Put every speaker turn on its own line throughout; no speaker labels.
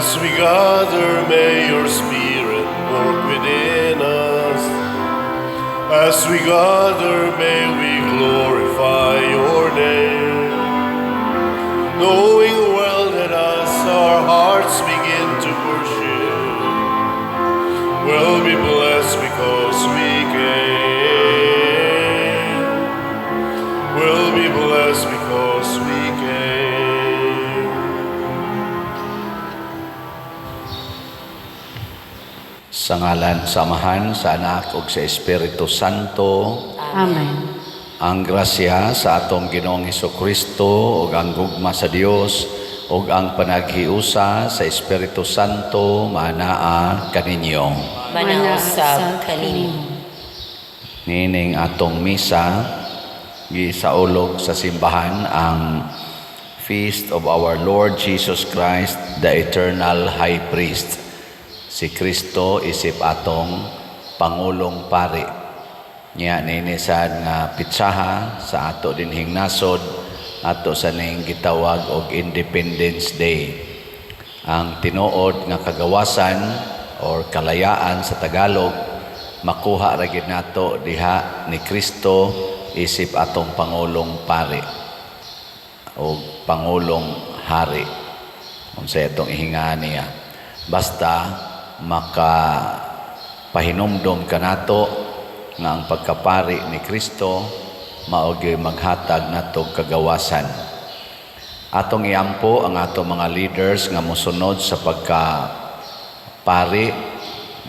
As we gather, may your Spirit work within us. As we gather, may we glorify your name. Knowing well that as our hearts begin to worship, we'll be blessed because we came. We'll be blessed because we came.
Sa ngalan sa Amahan, sa Anak ug sa Espiritu Santo.
Amen.
Ang grasya sa atong Ginoong Kristo ug ang gugma sa Dios ug ang panaghiusa sa Espiritu Santo manaa kaninyo.
Manausab kanimo.
Niining atong misa, gisaulog sa simbahan ang Feast of our Lord Jesus Christ, the Eternal High Priest. Si Kristo isip atong Pangulong Pari. Nya niini sad nga pitsaha sa ato dinhing nasod, ato sa ning gitawag og Independence Day. Ang tinuod nga kagawasan or kalayaan sa Tagalog, makuha ra gid nato diha ni Kristo isip atong Pangulong Pari o Pangulong Hari. Unsa itong ihinga niya. Basta maka pahinumdom kanato nga ang pagkapari ni Kristo mao gyud maghatag nato kagawasan. Atong iampo ang atong mga leaders nga mosunod sa pagkapari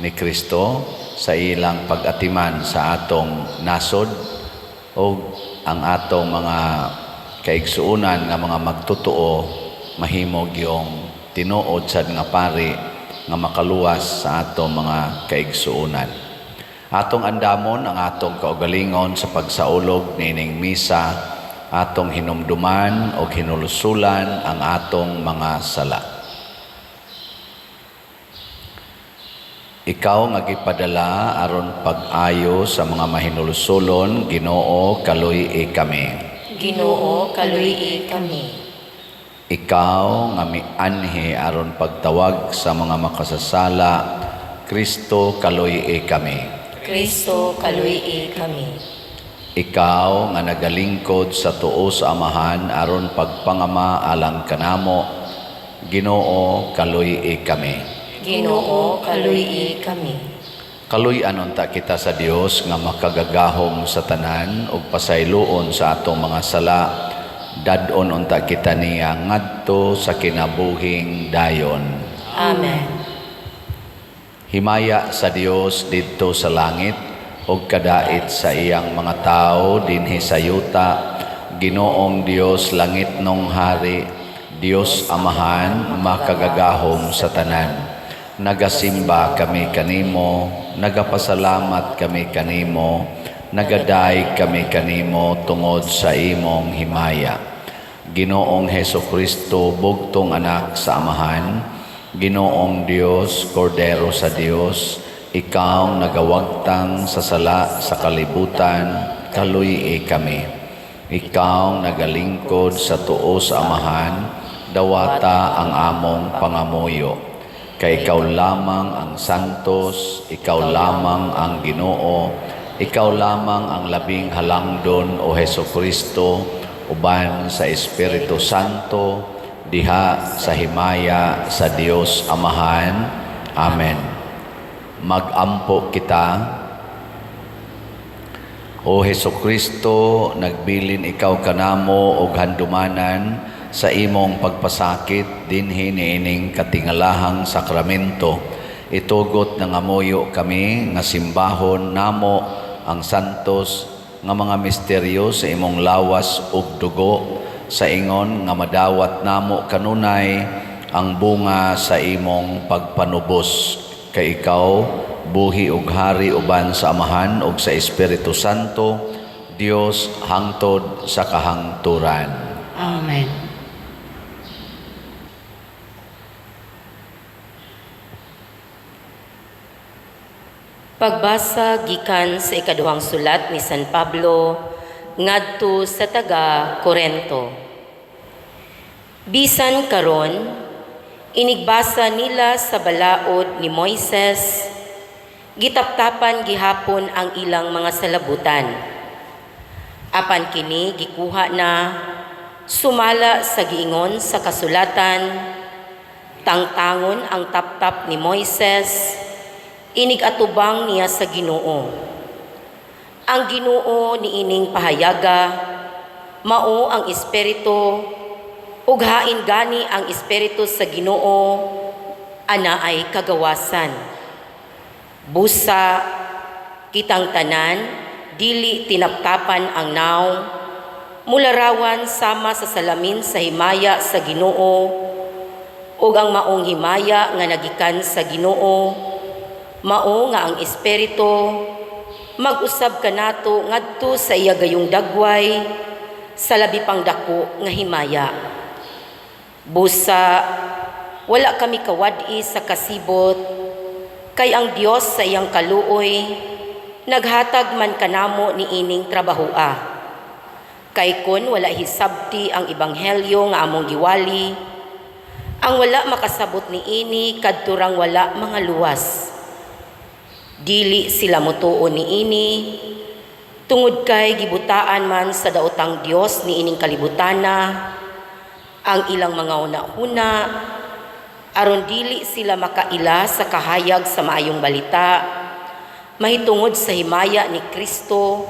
ni Kristo sa ilang pag-atiman sa atong nasod o ang atong mga kaigsuonan nga mga magtotoo mahimog yung tinuod sad nga pari nga makaluwas sa atong mga kaigsuonan. Atong andamon ang atong kaugalingon sa pagsaulog niining misa, atong hinumduman og hinulsulan ang atong mga sala. Ikaw nga gipadala aron pag-ayo sa mga mahinulsulon, Ginoo, kaluy-i kami.
Ginoo, kaluy-i kami.
Ikaw nga mianhi aron pagtawag sa mga makasasala, Kristo, kaluy-i kami.
Kristo, kaluy-i kami.
Ikaw nga nagalingkod sa tuo sa Amahan aron pagpangama alang kanamo, Ginoo, kaluy-i kami.
Ginoo, kaluy-i kami.
Kaluy-an unta kita sa Dios nga makagagahom sa tanan ug pasayloon sa atong mga sala. Dad-on unta kita niya ngadto sa kinabuhing dayon.
Amen.
Himaya sa Dios didto sa langit ug kadait sa iyang mga tawo dinhi sa yuta. Ginoong Dios, langit nong hari, Dios Amahan, makagagahom sa tanan. Nagasimba kami kanimo, nagapasalamat kami kanimo, nagadaig kami kanimo tungod sa imong himaya. Ginoong Heso Kristo, bugtong anak sa Amahan, Ginoong Dios, Kordero sa Dios, ikaw nagawagtang sa sala sa kalibutan, kaluy-i kami. Ikaw nagalingkod sa tuo sa Amahan, dawata ang among pangamuyo. Kay ikaw lamang ang santos, ikaw lamang ang Ginoo, ikaw lamang ang labing halangdon, o Heso Kristo, uban sa Espiritu Santo, diha sa himaya sa Dios Amahan. Amen. Magampo kita. O Heso Kristo, nagbilin ikaw kanamo og handumanan sa imong pagpasakit dinhi niining katingalahang sakramento. Itugot nga ngamuyo kami nga simbahon namo ang santos nga mga misteryo sa imong lawas ug dugo, sa ingon nga madawat namo kanunay ang bunga sa imong pagpanubos. Kay ikaw buhi ug hari uban sa Amahan ug sa Espiritu Santo, Dios, hangtod sa kahangturan.
Amen.
Pagbasa gikan sa ikaduhang sulat ni San Pablo ngadto sa taga Korento. Bisan karon, Inigbasa nila sa balaod ni Moises, gitaptapan gihapon ang ilang mga salabutan. Apan kini gikuha na sumala sa giingon sa kasulatan, tangtangon ang taptap ni Moises, inig-atubang niya sa Ginoo. Ang Ginoo niining pahayaga, mao ang Espiritu, ug hain gani ang Espiritu sa Ginoo, anaay kagawasan. Busa, kitang tanan, dili tinaptapan ang nawong, mularawan sama sa salamin sa himaya sa Ginoo, ug ang maong himaya nga nagikan sa Ginoo, mao nga ang Espiritu, mag-usab kanato ngadto sa iya gayong dagway sa labi pang dako nga himaya. Busa, wala kami kawad-i sa kasibot, kay ang Dios sa iyang kaluoy naghatag man kanamo niining trabahoa. Kay kon wala hisabti ang ebanghelyo nga among giwali, ang wala makasabot niini kadturang wala mga luwas. Dili sila motuo niini tungod kay gibutaan man sa daotang Dios niining kalibutana ang ilang mga hunahuna aron dili sila makaila sa kahayag sa maayong balita mahitungod sa himaya ni Kristo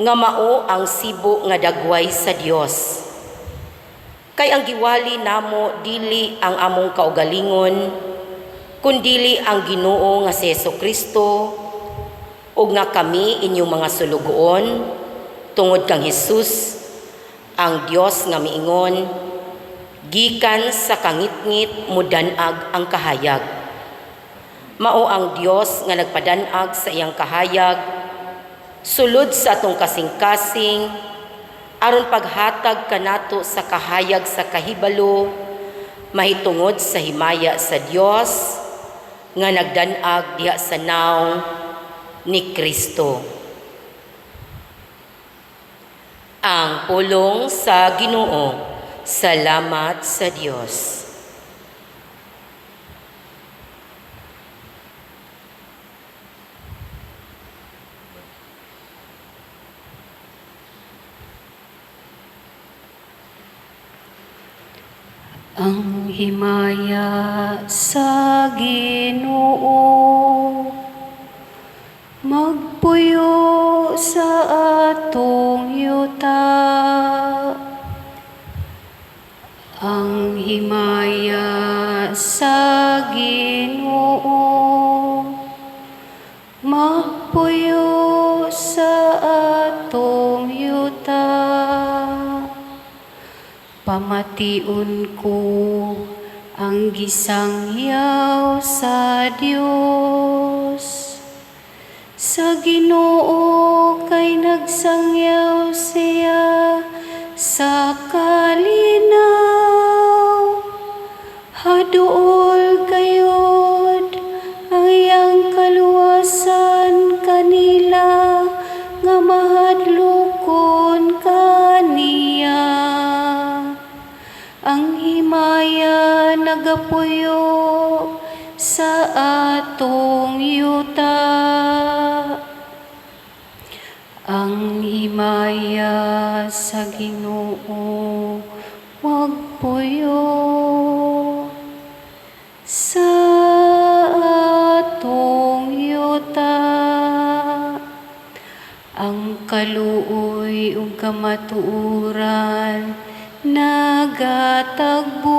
nga mao ang sibo nga dagway sa Dios. Kay ang giwali namo dili ang among kaugalingon, kundili ang Ginoo nga si Hesukristo, ug nga kami inyong mga sulugoon tungod kang Hesus, ang Dios nga miingon, gikan sa kangitngit mudan-ag ang kahayag. Mao ang Dios nga nagpadan-ag sa iyang kahayag sulod sa atong kasing-kasing aron paghatag kanato sa kahayag sa kahibalo mahitungod sa himaya sa Dios nga nagdan-ag diha sa nawong ni Kristo. Ang pulong sa Ginoo. Salamat sa Dios.
Ang himaya sa Ginoo magpuyo sa atong yuta. Ang himaya sa Ginoo magpuyo sa atong yuta. Pamation ko ang gisangyaw sa Dios. Sa Ginoo kay nagsangyaw siya sa kalinaw. Haduol kayod ang iyang kaluwasan kanila nga mahadlokon kaniya. Ang himaya nagapuyo sa atong yuta. Ang himaya sa Ginoo magpuyo sa atong yuta. Ang kaluoy ug kamatuoran nagatagbo.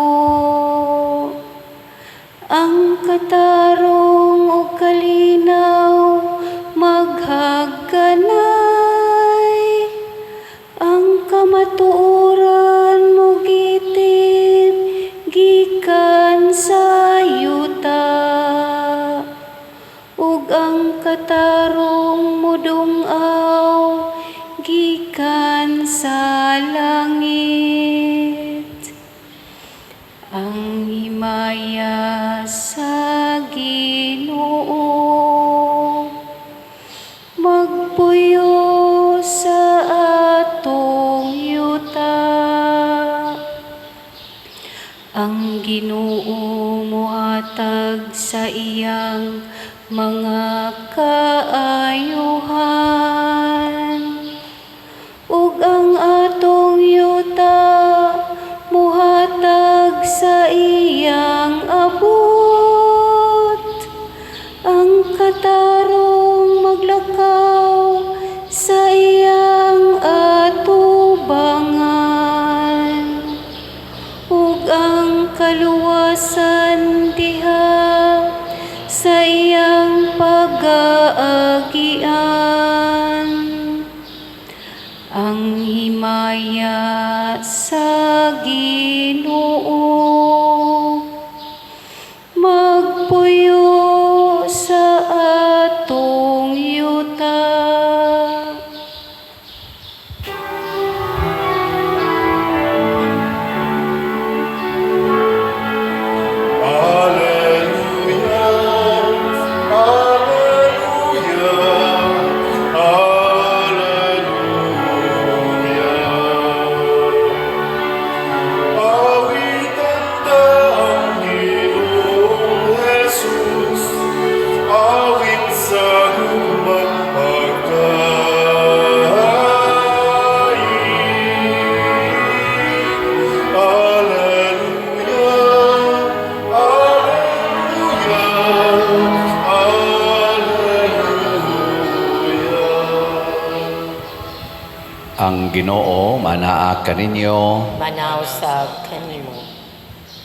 Ang katarong ug kalinaw maghagkanay. Ang kamatuoran mogitip gikan sa yuta, ug ang katarong modung-aw gikan sa langit. Ang himaya sa Ginoo magpuyo sa atong yuta. Ang Ginoo Muhatag sa iyang mga kaayuhan ug ang atong yuta muhatag sa iyang abot. Ang katarong maglakaw sa iyang atubangan ug ang kaluwasan diha sa iyang pagaagian. Ang himaya sa Ginoo magpuyo sa atong yuta.
Alleluia, Alleluia, Alleluia. Awitan ta ang Ginoong Jesus, awit sa gugma pagkain. Alleluia, Alleluia, Alleluia.
Ang Ginoo manaa kaninyo.
Manaa usab kanimo.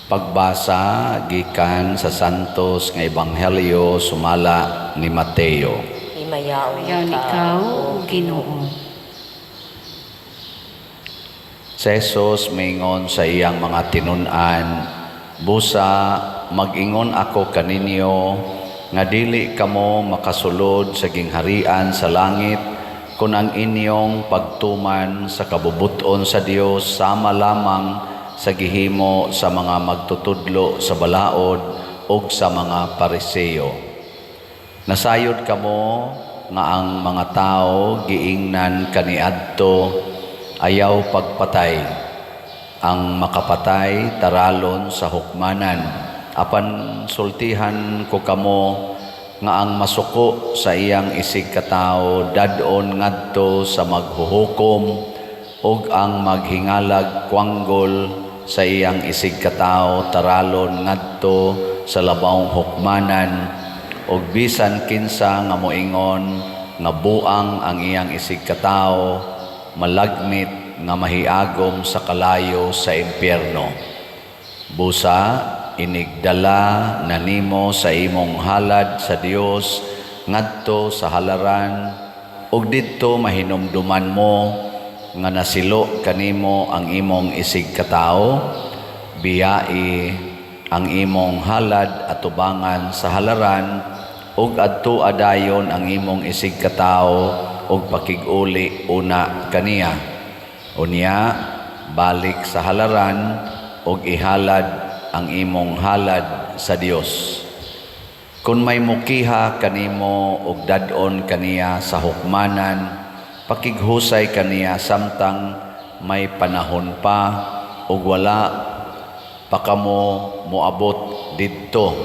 Pagbasa gikan sa Santos nga Ebanghelyo sumala ni Mateo.
Himayaon
Himayaon ikaw, O Ginoo.
Si Jesus mingon sa iyang mga tinun-an, "Busa mag-ingon ako kaninyo nga dili kamo makasulod sa gingharian sa langit kung ang inyong pagtuman sa kabubut-on sa Dios sama lamang sa gihimo sa mga magtutudlo sa balaod ug sa mga Pariseo. Nasayod kamo nga ang mga tao giingnan kaniadto, 'Ayaw pagpatay. Ang makapatay taralon sa hukmanan. Apan sultihan ko kamo nga ang masuko sa iyang isig katawo dad-on ngadto sa maghuhukom, ug ang maghingalag kwanggol sa iyang isig katawo taralon ngadto sa labawng hukmanan, ug bisan kinsa nga moingon nga buang ang iyang isig katawo malagmit nga mahiagom sa kalayo sa impyerno. Busa inigdala na nimo sa imong halad sa Dios ngadto sa halaran ug didto mahinumduman mo nga nasilo kanimo ang imong isig katawo, biyai ang imong halad atubangan sa halaran ug adto adayon ang imong isig katawo ug pakig-uli una kaniya. Unya balik sa halaran ug ihalad ang imong halad sa Dios. Kung may mukiha kanimo ug dad-on kaniya sa hukmanan, pakighusay kaniya samtang may panahon pa ug wala pa kamo moabot didto.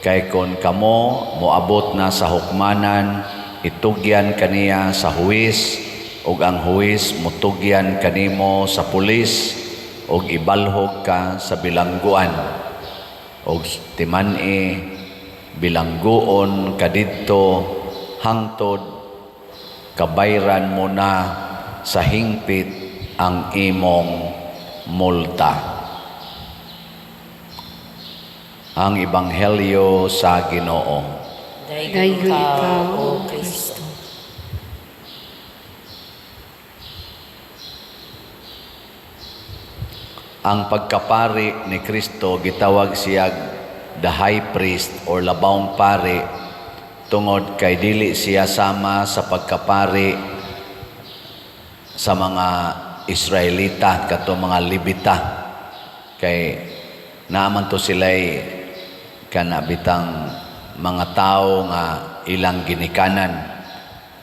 Kay kon kamo moabot na sa hukmanan, itugyan kaniya sa huwis, ug ang huwis mutugyan kanimo sa pulis ug ibalhog ka sa bilangguan. Ug timan-i bilangguon ka didto hangtod kabayran mo na sa hingpit ang imong multa." Ang Ebanghelyo sa Ginoo.
Daygon
Daygon
ikaw,
ikaw,
O
O
Kristo.
Kristo.
Ang pagkapari ni Kristo, gitawag siya the high priest or labawng pari tungod kay dili siya sama sa pagkapari sa mga Israelita, kato mga Levita, kay naaman to sila'y kana bitang mga tao nga ilang ginikanan.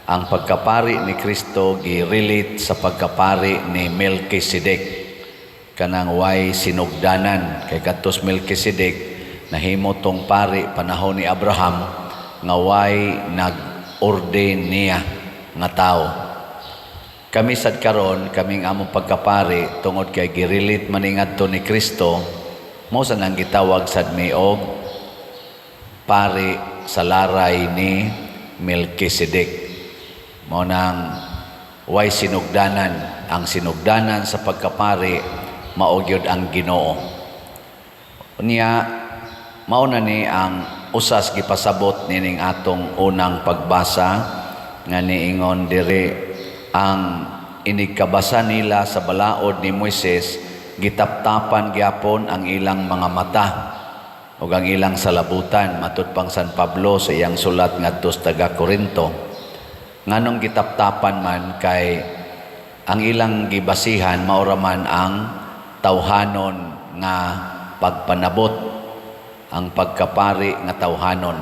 Ang pagkapari ni Kristo gi-relate sa pagkapari ni Melchizedek, kanang way sinugdanan, kay katos Melchizedek. Nahimo tong pari panahon ni Abraham nga way nag-ordain niya nga tao. Kami sad karon, kaming among pagkapari, tungod kay gi-relate man ni ngadto ni Kristo, mao sa nang gitawag sad mi og pari sa laray ni Melchizedek. Mao nang way sinugdanan. Ang sinugdanan sa pagkapari mao gyud ang Ginoo. Unya mao na ni ang usas gipasabot nining atong unang pagbasa nga niingon diri ang inigkabasa nila sa balaod ni Moises, gitaptapan gyapon ang ilang mga mata ug ang ilang salabutan, matud pang San Pablo sa iyang sulat ngadto sa taga Korinto. Nganong gitaptapan man? Kay ang ilang gibasihan mao ra man ang tawhanon nga pagpanabot, ang pagkapari nga tawhanon.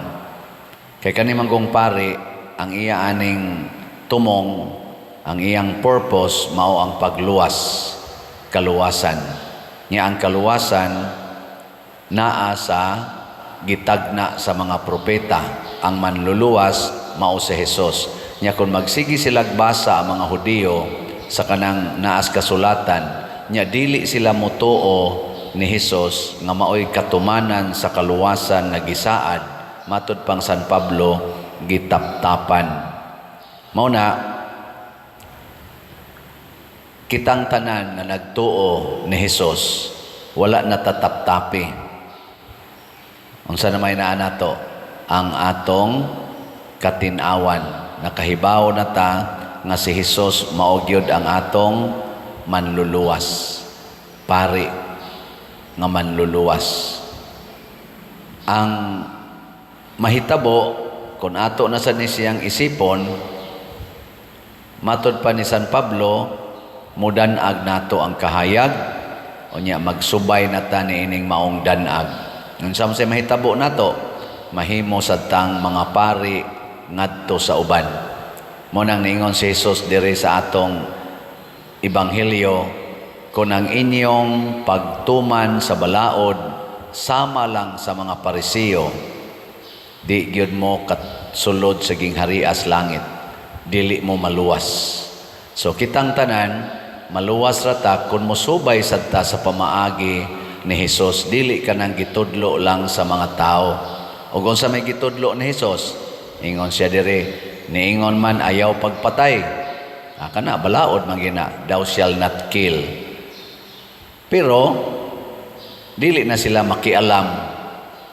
Kay kani manggong pari, ang iya aning tumong, ang iyang purpose mao ang pagluwas, kaluwasan. Nya ang kaluwasan naa sa gitagna sa mga propeta. Ang manluluwas mao si Jesus. Nya kung magsige silag basa ang mga Hudiyo sa kanang naas kasulatan, nya dili sila motuo ni Hesus nga maoy katumanan sa kaluwasan nga gisaad, matud pang San Pablo, gitaptapan. Mao na kitang tanan nga nagtuo ni Hesus, wala natataptapi. Unsa na may naa nato? Ang atong katin-awan. Nakahibaw na ta nga si Hesus mao gyud ang atong manluluwas, pari nga manluluwas. Ang mahitabo kung ato na sa ni siyang isipon, matod pa ni San Pablo, mudan-ag nato ang kahayag, unya magsubay na ta niining maong dan-ag. Unsa man say mahitabo nato? Mahimo sad tang mga pari ngadto sa uban. Mao nang niingon si Jesus diri sa atong ebanghelyo, kung ang inyong pagtuman sa balaod sama lang sa mga Parisiyo, di gyud mo kasulod sa gingharias langit, dili mo maluwas. So kitang tanan, maluwas ra ta kung mosubay sad ta sa pamaagi ni Hesus, dili kanang gitudlo lang sa mga tao. Ug unsa may gitudlo ni Hesus? Ingon siya diri, niingon man ayaw pagpatay. Ah, kana balaod man gina, "Thou shall not kill." Pero dili na sila makialam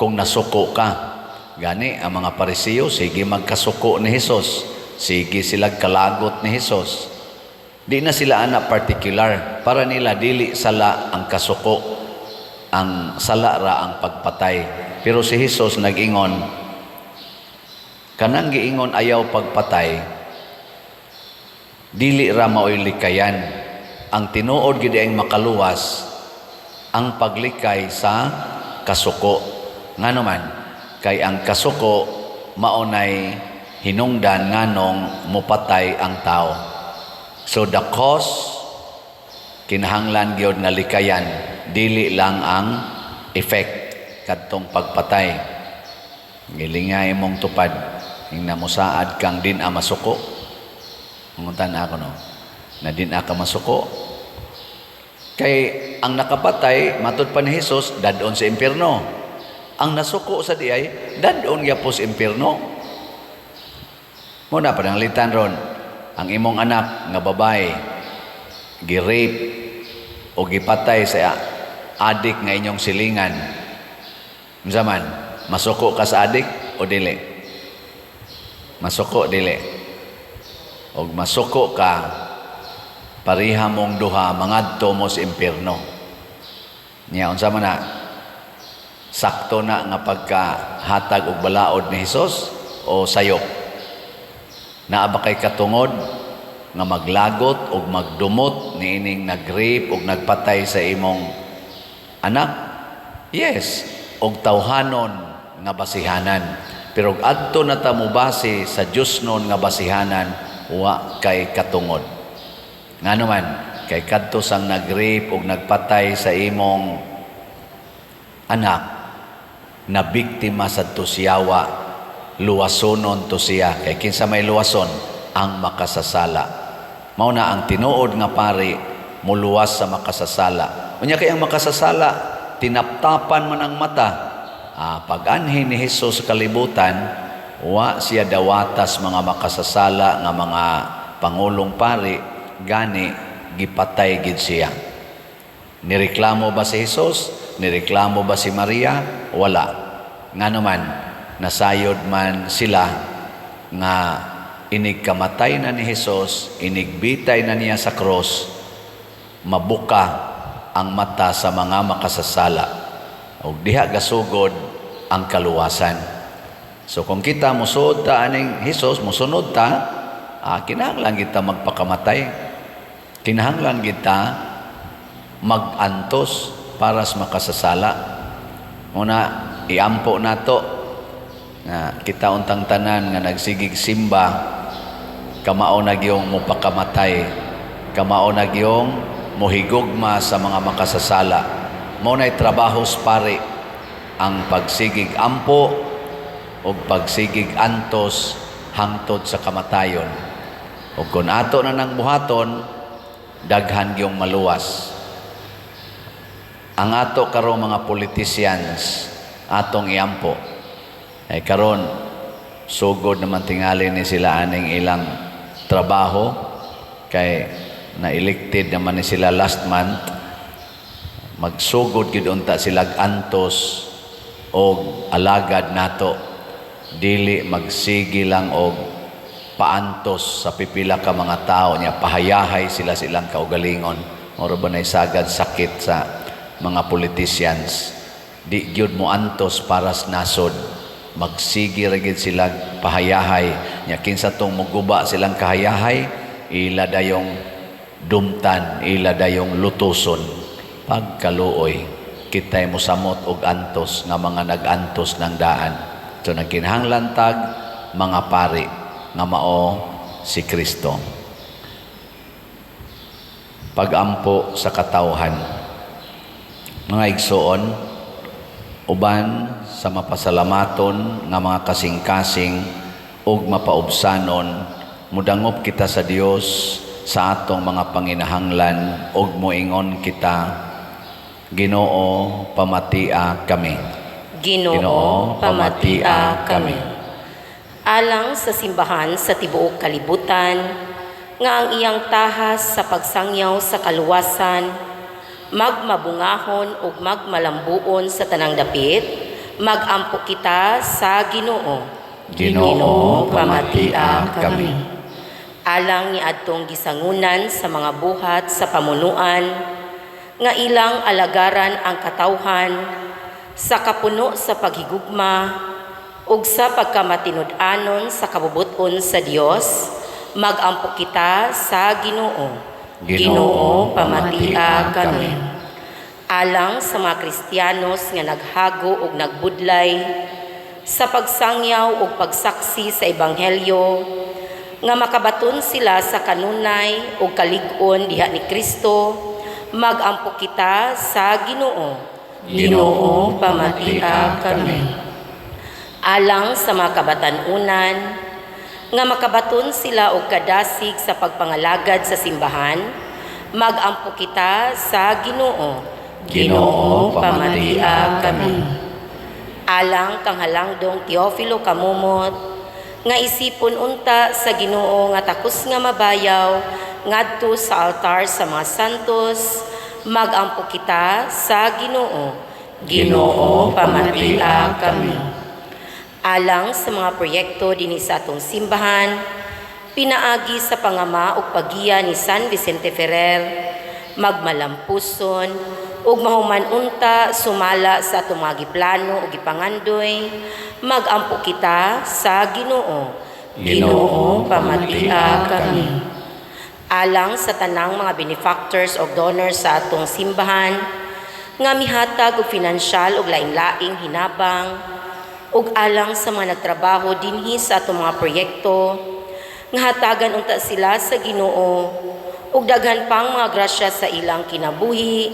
kung nasuko ka. Gani ang mga Parisiyo sige magkasuko ni Hesus, sige sila kalagot ni Hesus. Di na sila ana particular. Para nila dili sala ang kasuko. Ang sala ra ang pagpatay. Pero si Hesus nag-ingon, kanang giingon ayaw pagpatay, dili ra maoy likayan. Ang tinuod gid ang makaluwas ang paglikay sa kasuko. Ngano man? Kay ang kasuko maunay hinungdan nganong mupatay ang tao. So the cause kinahanglan gyud nga likayan, dili lang ang effect kadtong pagpatay. Gilingay mong tupad ing namusaad kang din a masuko. Mangutan ako, no, na din ka masuko. Kay ang nakapatay, matud pa ni Jesus, dadon sa impierno. Ang nasuko sa diay, dadon gyapon sa impierno. Muna pananglitan ron, ang imong anak nga babae gi-rape o gipatay sa adik nga inyong silingan. Unsa man, masuko ka sa adik o dili? Masuko, dili? Og masuko ka, pareha mong duha mangadto mo sa impierno. Nya unsa man na? Sakto na nga pagkahatag og balaod ni Hesus o sayop? Naa ba kay katungod nga maglagot og magdumot niining nag-rape og nagpatay sa imong anak? Yes, og tawhanon nga basihanan. Pero og adto na ta mobase sa Diyosnon nga basihanan, wa kay katungod. Ngano man? Kay kadto sang nag-rape og nagpatay sa imong anak, Na biktima sadto sa yawa, luwasonon to siya. Kay kinsa may luwason? Ang makasasala. Mao na ang tinuod nga pari muluwas sa makasasala. Unya kay ang makasasala, tinaptapan man ang mata. Pag-anhi ni Hesus sa kalibutan, wa siya dawatas mga makasasala nga mga pangulong pari, gani gipatay gid siya. Nireklamo ba si Jesus? Nireklamo ba si Maria? Wala. Ngano man, nasayod man sila nga inig kamatay na ni Jesus, inigbitay na niya sa cross, mabuka ang mata sa mga makasasala. Og diha gasugod ang kaluwasan. So kung kita musuod ta aning Jesus, musunod ta, kinahanglan kita magpakamatay. Kinahanglan kita magantos para sa makasasala. Una, iampo nato nga kita untang tanan nga nagsigig simba, kamao na gyung mopakamatay, kamao na gyung mohigugma sa mga makasasala. Mao na'y trabaho sa pari, ang pagsigig ampo ug pagsigig antos hangtod sa kamatayon. Ug kung ato na nang buhaton, daghan gyung maluwas. Ang ato karon mga politicians, atong iampo. Ay karon sugod naman tingali ni sila aning ilang trabaho kay na-elected naman ni sila last month. Magsugod gid unta sila antos og alagad nato, dili magsigi lang og paantos sa pipila ka mga tao niya, pahayahay sila silang kaugalingon. Moro ba nay sagad sakit sa mga politicians, di gyud mo antos para sa nasod, magsigi ra gid sila pahayahay nya. Kinsa tong muguba silang kahayahay, ila dayong dumtan, ila dayong lutuson. Pagkaluoy, kita'y mosamot og antos nga mga nag-antos ng daan. So nagkinahanglan tag mga pari nga mao si Kristo. Pagampo sa katawhan. Mga igsoon, uban sa mapasalamaton nga mga kasing-kasing ug mapaubsanon, mudangop kita sa Dios sa atong mga panginahanglan ug moingon kita, Ginoo, pamatia kami.
Ginoo,
Ginoo,
pamatia
pamatia
kami.
kami.
Alang sa simbahan sa tibuok kalibutan, nga ang iyang tahas sa pagsangyaw sa kaluwasan, magmabungahon ug magmalambuon sa tanang dapit, magampo kita sa Ginoo.
Ginoo, pamatia kami.
Alang ni adtong gisangunan sa mga buhat sa pamunuan, nga ilang alagaran ang katawhan sa kapuno sa paghigugma ug sa pagkamatinud-anon sa kabubut-on sa Dios, magampo kita sa Ginoo.
Ginoo, pamatia kami.
Alang sa mga Kristiyanos nga naghago ug nagbudlay sa pagsangyaw ug pagsaksi sa ebanghelyo, nga makabaton sila sa kanunay ug kalig-on diha ni Kristo, magampo kita sa Ginoo.
Ginoo, pamatia kami.
Alang sa mga kabatan-unan nga makabaton sila og kadasig sa pagpangalagad sa simbahan, magampo kita sa Ginoo.
Ginoo, pamatia kami.
Alang kang Halangdong Teofilo Camomot, nga isipon unta sa Ginoo nga takos nga mabayaw ngadto sa altar sa mga santos, magampo kita sa Ginoo.
Ginoo, pamatia kami.
Alang sa mga proyekto dinhi sa atong simbahan, pinaagi sa pangama ug paggiya ni San Vicente Ferrer, magmalampuson ug mahuman unta sumala sa atong mga giplano ug gipangandoy, magampo kita sa Ginoo.
Ginoo, pamatia kami.
Alang sa tanang mga benefactors o donors sa atong simbahan nga mihatag og finansyal ug lain-laing hinabang, ug alang sa mga nagtrabaho dinhi sa atong mga proyekto, nga hatagan unta sila sa Ginoo ug daghan pang mga grasya sa ilang kinabuhi,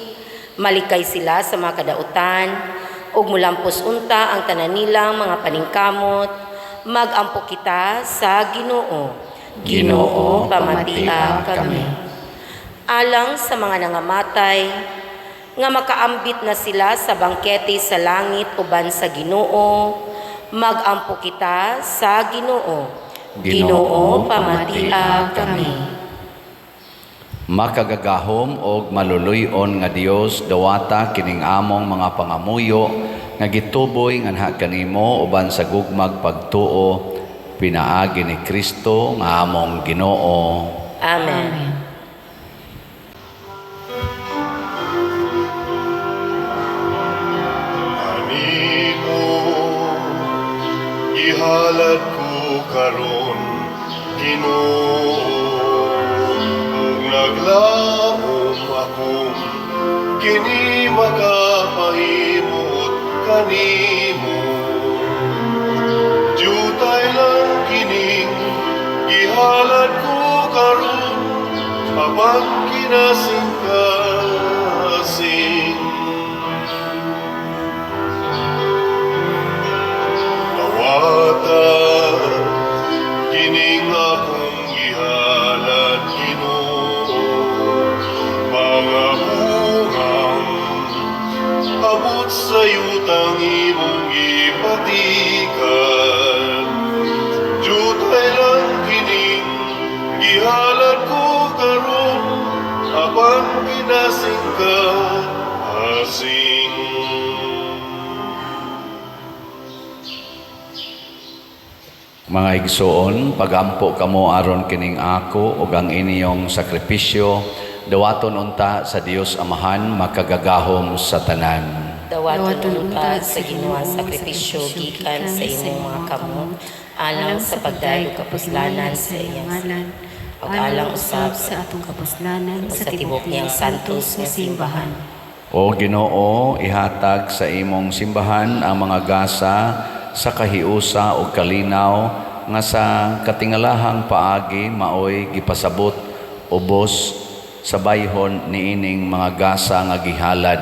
malikay sila sa mga kadautan. Ug mulampos unta ang tanan nilang mga paningkamot, magampo kita sa Ginoo.
Ginoo,
pamatia
pamatia kami.
Alang sa mga nangamatay, nga makaambit na sila sa bangkete sa langit uban sa Ginoo, magampo kita sa Ginoo.
Ginoo,
pamatia
pamatia
kami.
Makagagahom og maluluy-on nga Dios, dawata kining among mga pangamuyo nga gituboy nganha kanimo uban sa gugmag pagtuo pinaagi ni Kristo nga among Ginoo.
Amen.
Amen.
Kanimo ihalad ko karon, Ginoo, ug naglaom akong kini makapahimot kanimo. Diutay lang kining gihalad ko karon, apan kinasing-kasing. Dawata kining akong gihalad, Ginoo, mga bungang abot sa yutang imong gipatikan. Diutay lang kining gihalad ko karon, apan kinasing-kasing.
Mga igsoon, pagampo kamo aron kining ako ug ang inyong sakripisyo dawaton unta sa Dios Amahan makagagahom sa tanan.
Dawaton unta sa Ginoo ang sakripisyo gikan sa imong mga kamot, alang sa pagdayeg ug kapuslanan sa iyang
ngalan,
ug alang usab
sa atong kapuslanan
ug sa tibuok niyang santos nga simbahan.
O Ginoo, ihatag sa imong simbahan ang mga gasa sa kahiusa ug kalinaw nga sa katingalahang paagi maoy gipasabot ubos sa bayhon niining mga gasa nga gihalad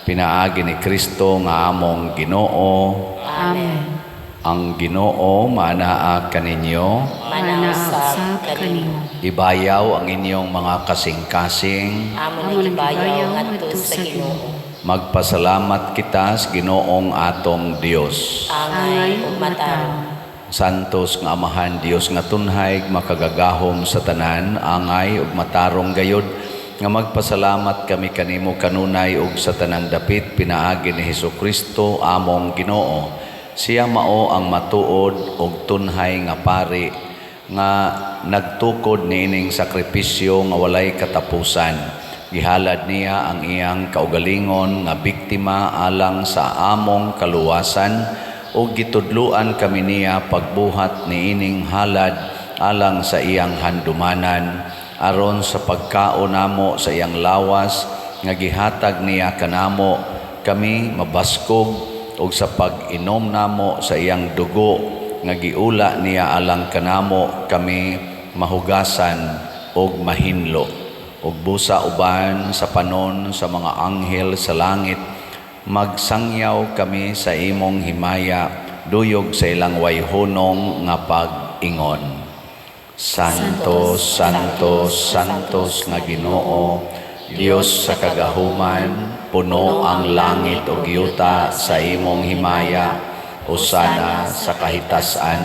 pinaagi ni Kristo nga among Ginoo.
Amen.
Ang Ginoo maanaa kaninyo.
Manaa
Manaa
usab
usab
kanimo.
kanimo.
Ibayaw ang inyong mga kasing-kasing.
Amo
Amo
nang
nang
ibayaw
gibayaw
ngadto sa Ginoo.
Magpasalamat kita sa Ginoong atong Dios.
Angay ug matarong.
Santos nga Amahan Dios nga tunhay makagagahom sa tanan, angay ug matarong gayod nga magpasalamat kami kanimo kanunay ug sa tanang dapit pinaagi ni Hesukristo among Ginoo. Siya mao ang matuod ug tunhay nga pari nga nagtukod niining sakripisyo nga walay katapusan. Gihalad niya ang iyang kaugalingon nga biktima alang sa among kaluwasan ug gitudluan kami niya pagbuhat niining halad alang sa iyang handumanan aron sa pagkaon namo sa iyang lawas nga gihatag niya kanamo kami mabaskog ug sa pag-inom namo sa iyang dugo nga giula niya alang kanamo kami mahugasan ug mahinlo ug busa uban sa panon sa mga anghel sa langit magsangyaw kami sa imong himaya duyog sa ilang wayhunong nga pag-ingon. Santo, Santo, Santos nga Ginoo, Dios sa kagahuman, puno ang langit ug yuta sa imong himaya, usana sa kahitasan.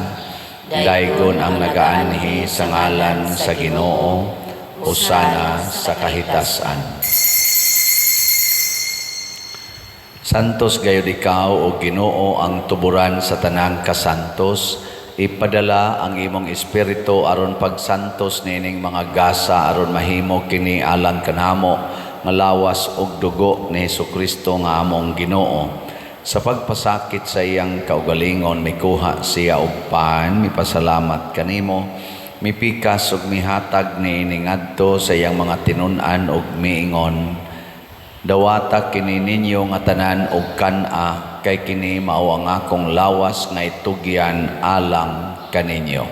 Daygon ang nagaanhi sa ngalan sa Ginoo, usana sa kahitasan. Santos gayud ikaw o Ginoo ang tuburan sa tanang kasantos. Ipadala ang imong espiritu aron pagsantos niining mga gasa aron mahimo kini alang kanamo nga lawas ug dugo ni Hesukristo nga among Ginoo. Sa pagpasakit sa iyang kaugalingon mikuha siya og pan, mipasalamat kanimo, mipikas ug mihatag niini ngadto sa iyang mga tinun-an ug miingon: Dawata kini ninyo nga tanan og kan-a, kay kini mao ang akong lawas nga itugyan alang kaninyo.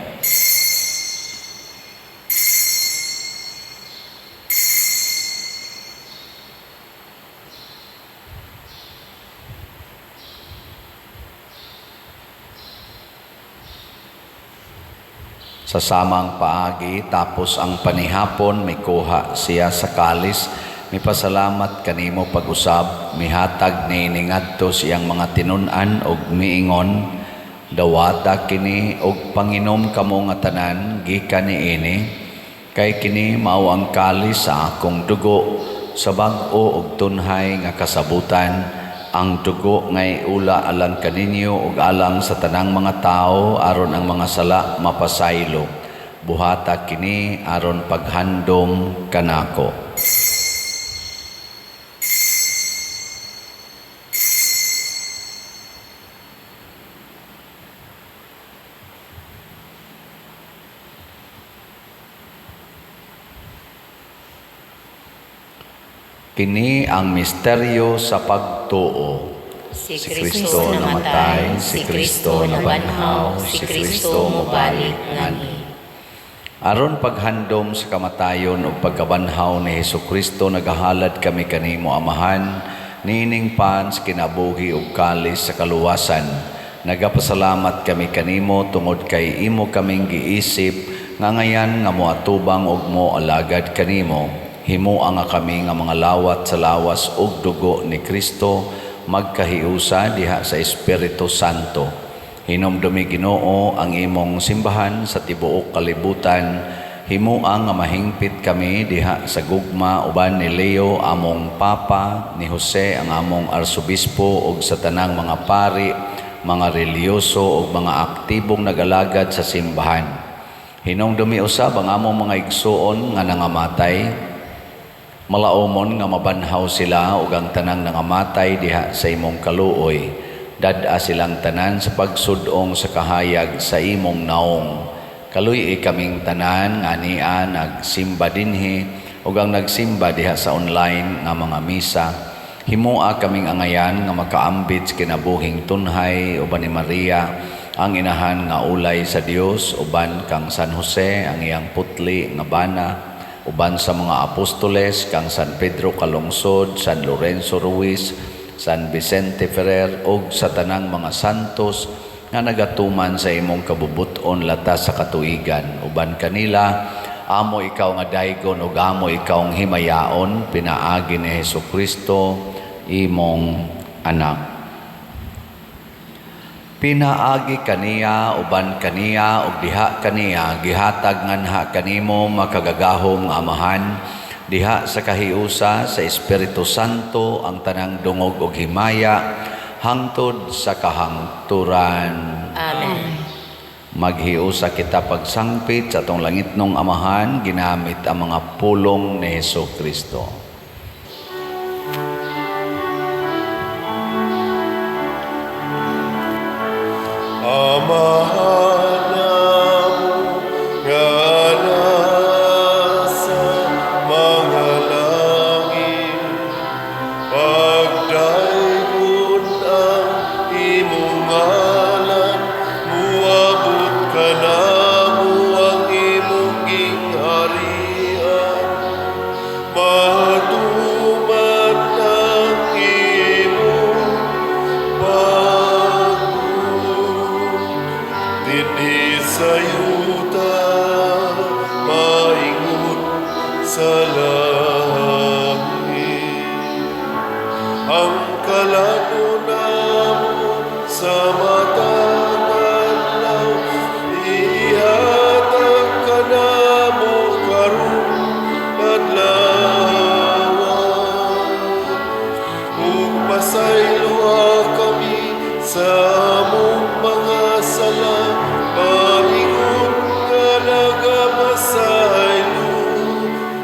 Sa samang paagi, tapos ang panihapon, mikuha siya sa kalis, mipasalamat kanimo pag-usab, mihatag niini ngadto sa iyang mga tinun-an ug miingon, "Dawata kini ug panginom kamo nga tanan gikan niini, kay kini mao ang kalis sa akong dugo sa bag-o ug tunhay nga kasabutan, ang dugo nga iula alang kaninyo ug alang sa tanang mga tawo aron ang mga sala mapasaylo. Buhata kini aron paghandom kanako." Kini ang misteryo sa pagtuo.
Si Kristo namatay, si Kristo nabanhaw, si Kristo mobalik nganhi.
Aron paghandom sa kamatayon ug pagkabanhaw ni Hesukristo, nagahalad kami kanimo, Amahan, niining pan sa kinabuhi ug kalis sa kaluwasan. Nagapasalamat kami kanimo tungod kay imo kaming giisip nga ngayan nga moatubang ug moalagad kanimo. Himoa nga kami nga mga lawat sa lawas ug dugo ni Kristo magkahiusa diha sa Espiritu Santo. Hinumdumi, Ginoo, ang imong simbahan sa tibuok kalibutan. Himoa nga mahingpit kami diha sa gugma uban ni Leo among Papa, ni Jose ang among Arsobispo ug sa tanang mga pari, mga relihiyoso ug mga aktibong nagalagad sa simbahan. Hinumdumi usab ang among mga igsuon nga nangamatay. Malaumon nga mabanhaw sila ug ang tanang nangamatay diha sa imong kaluoy. Dad-a silang tanan sa pagsud-ong sa kahayag sa imong naong. Kaluy-i kaming tanan nga ania nagsimba dinhi ug ang nagsimba diha sa online nga mga misa. Himoa kaming angayan nga makaambit sa kinabuhing tunhay uban ni Maria ang inahan nga ulay sa Dios, uban kang San Jose ang iyang putli nga bana, uban sa mga apostoles kang San Pedro Calungsod, San Lorenzo Ruiz, San Vicente Ferrer ug sa tanang mga santos nga nagatuman sa imong kabubut-on latas sa katuigan. Uban kanila, amo ikaw nga daygon ug amo ikaw ang himayaon pinaagi ni Hesukristo imong anak. Pinaagi kaniya, uban kaniya, ug diha kaniya, gihatag nganha kanimo, makagagahom nga Amahan, diha sa kahiusa sa Espiritu Santo ang tanang dungog ug himaya hangtod sa kahangturan.
Amen.
Maghiusa kita pagsangpit sa atong langitnong Amahan ginamit ang mga pulong ni Hesus Kristo.
Amahan namo nga nasa mga langit, pagdaygon ang imong ngalan, muabot kanamo ang imong gingharian, matuman ang imong pagbuot dinhi sa yuta maingon sa langit. Ang kalanon namo sa matag adlaw ihatag kanamo karong adlaw. Ug pasayloa kami sa among mga sala, paingon nga nagapasaylo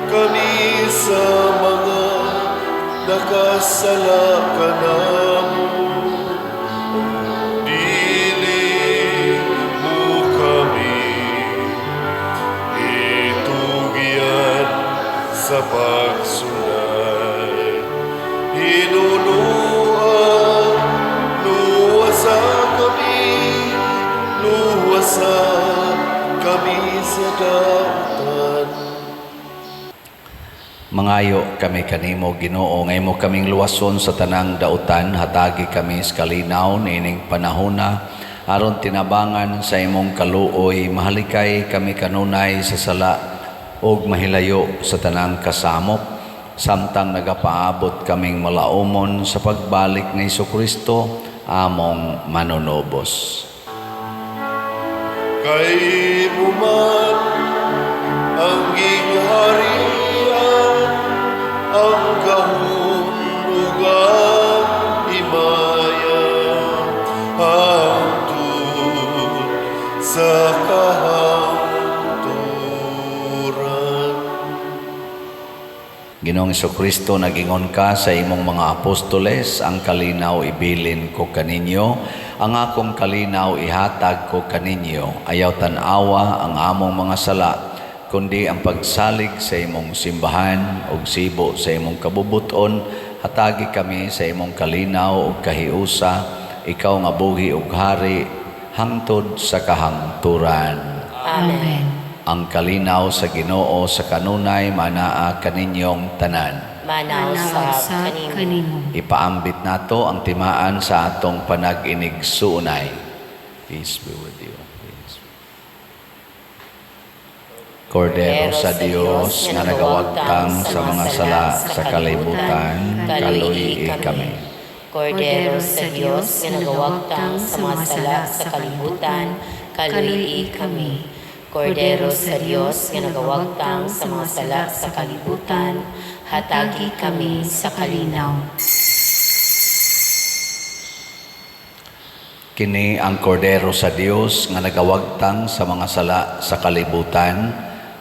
kami sa mga nakasala kanamo. Dili mo kami itugyan sa pagsulay. Hinunoa, luwasa kami, luwasa kami sa dautan.
Mangayo kami kanimo, Ginoo, nga imo kaming luwason sa tanang dautan. Hatagi kami sa kalinaw niining panahona. Aron tinabangan sa imong kaluoy, mahalikay kami kanunay sa sala ug mahilayo sa tanang kasamok, samtang nagapaabot kaming malaumon sa pagbalik ni Kristo among manunubos.
Kay imo man ang gingharian, ang gahom ug ang himaya, hangtod sa kahangturan.
Ginoong Kristo, nagingon ka sa imong mga apostoles, "Ang kalinaw ibilin ko kaninyo, ang akong kalinaw ihatag ko kaninyo. Ayaw tan-awa ang among mga sala, kundi ang pagsalig sa imong simbahan ug sibo sa imong kabubuton, hatagi kami sa imong kalinaw ug kahiusa, ikaw nga buhi ug hari hangtod sa kahangturan."
Amen.
Ang kalinaw sa Ginoo sa kanunay manaa kaninyong tanan.
Manaw
Manaw
sa
sa
kanimo.
kanimo.
Ipaambit nato ang timaan sa atong panag-inigsuonay. Peace be with you. Peace. Kordero sa Dios nga nagawagtang sa mga sala sa kalibutan, kaluyi kami.
Kordero sa Dios nga nagawagtang sa mga sala sa kalibutan, kaluyi kami. Kordero sa Dios nga nagawagtang sa mga sala sa kalibutan, hatagi kami sa kalinaw.
Kini ang Kordero sa Dios nga nagawagtang sa mga sala sa kalibutan.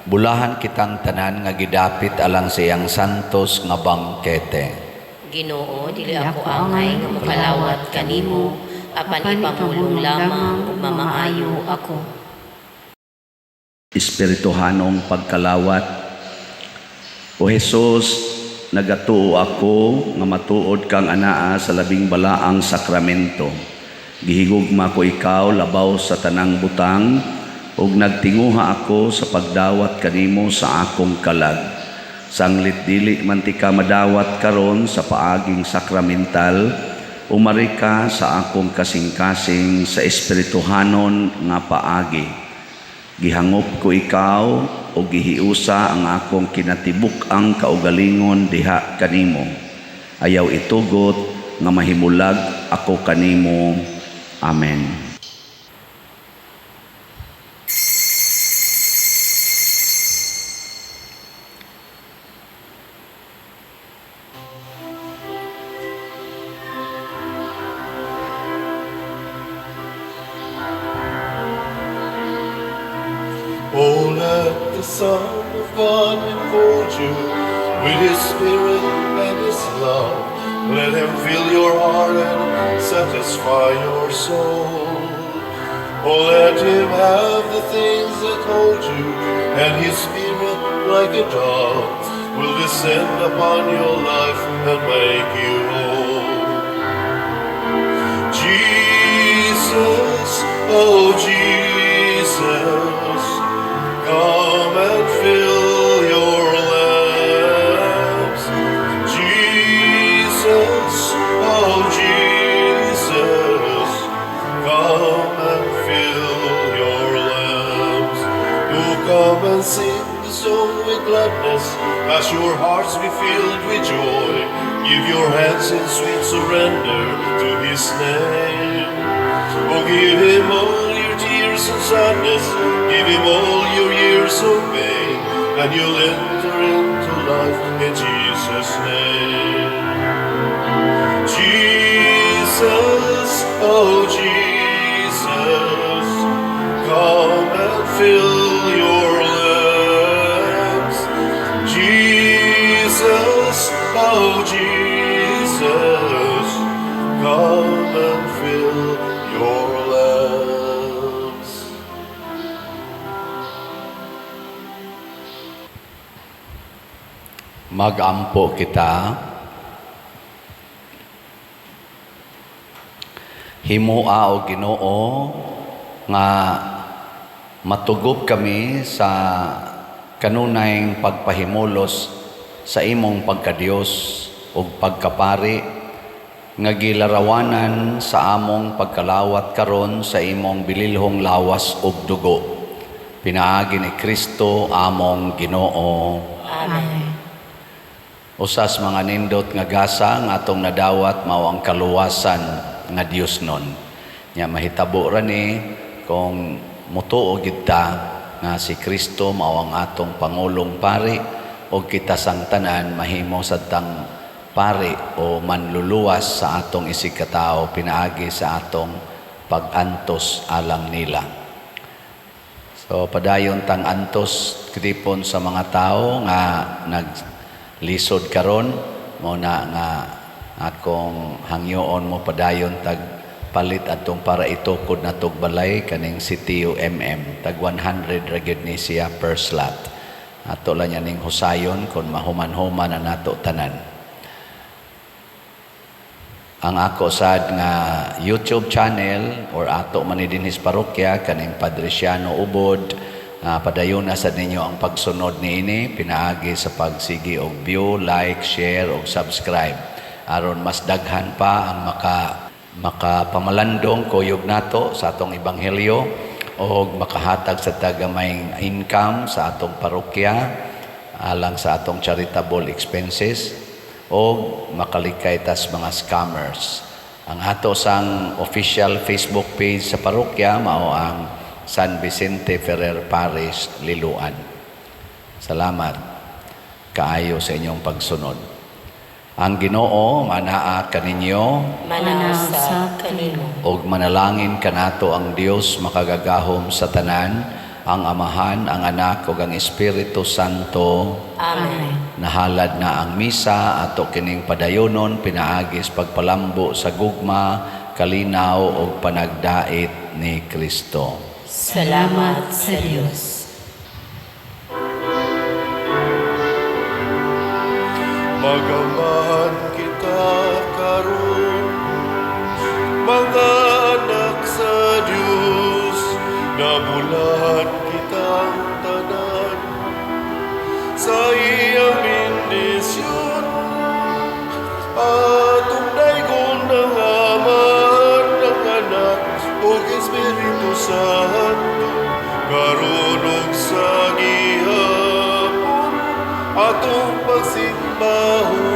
Bulahan kitang tanan nga gidapit alang sa iyang santos nga bangkete.
Ginoo, dili ako angay nga mokalawat kanimo, apan ipamulong lamang ug mamaayo ako.
Espirituhanong pagkalawat. O Jesus, nagatuo ako nga matuod kang anaa sa labing balaang sakramento. Gihigugma ko ikaw labaw sa tanang butang ug nagtinguha ako sa pagdawat kanimo sa akong kalag. Sanglit dili man tika madawat karon sa paaging sakramental, umari ka sa akong kasing-kasing sa espirituhanon nga paagi. Gihangop ko ikaw o gihiusa ang akong kinatibuk-ang kaugalingon diha kanimo. Ayaw itugot nga mahimulag ako kanimo. Amen.
Oh, let the Son of God enfold you with His Spirit and His love. Let Him fill your heart and satisfy your soul. Oh, let Him have the things that hold you, and His Spirit, like a dove, will descend upon your life and make you whole. Jesus, oh Jesus, come and fill your lamps. Jesus, oh Jesus, come and fill your lamps. Oh, come and sing the song with gladness, as your hearts be filled with joy. Give your hands in sweet surrender to His name. Oh, give Him all your tears and sadness, give Him all your years of pain, and you'll enter into life in Jesus' name. Jesus, oh Jesus, come and fill your lamps. Jesus, oh Jesus, come and fill your lamps.
Magampo kita. Himoa, o Ginoo, nga matugob kami sa kanunayng pagpahimulos sa imong pagkadiyos ug pagkapari. Nga gilarawanan sa among pagkalawat karon sa imong bililhong lawas ug dugo. Pinaagi ni Kristo among Ginoo.
Amen.
Usas mga nindot nga gasa nga atong nadawat mao ang kaluwasan nga Dios nun. Nya mahitabo ra ni kung mutuo gid ta nga si Kristo mao ang atong pangulong pari ug kita sang tanan mahimo sad tang pari o manluluwas sa atong isigkatao pinaagi sa atong pag-antos alang nila. So padayon tang antos ketipon sa mga tao nga naglisod karon. Mao na nga akong hangyoon mo padayon tag palit atong para itukod na tog balay kaning si Tio MM. Tag 100 ra gyud ni siya per slot. Ato lang niya ning husayon kon mahuman-human na nato tanan. Ang ako sad nga YouTube channel or ato man ni dinhis parokya kaning Padre Siano Ubod, padayon na sad ninyo ang pagsunod niini pinaagi sa pagsigi og view, like, share ug subscribe aron mas daghan pa ang makapamalandong kuyog nato sa atong ebanghelyo og makahatag sa tagamayng income sa atong parokya alang sa atong charitable expenses o makalikay tas mga scammers. Ang ato sang official Facebook page sa parokya mao ang San Vicente Ferrer Parish, Liloan. Salamat kaayo sa inyong pagsunod. Ang Ginoo manaa kaninyo.
Manaa usab kanimo.
Ug manalangin kanato ang Dios makagagahom sa tanan, ang Amahan, ang Anak ug ang Espiritu Santo.
Amen.
Nahalad na ang misa, ato kining padayonon pinaagis pagpalambo sa gugma, kalinaw ug panagdait ni Kristo.
Salamat sa Dios.
Mag-amahan kita karon, mga anak sa Dios, nabulahan kitang tanan sa iyang bendisyon. Atong daygon ang Amahan, ang Anak, ug Espiritu Santo, karon ug sa gihapon, atong pagsimbahon.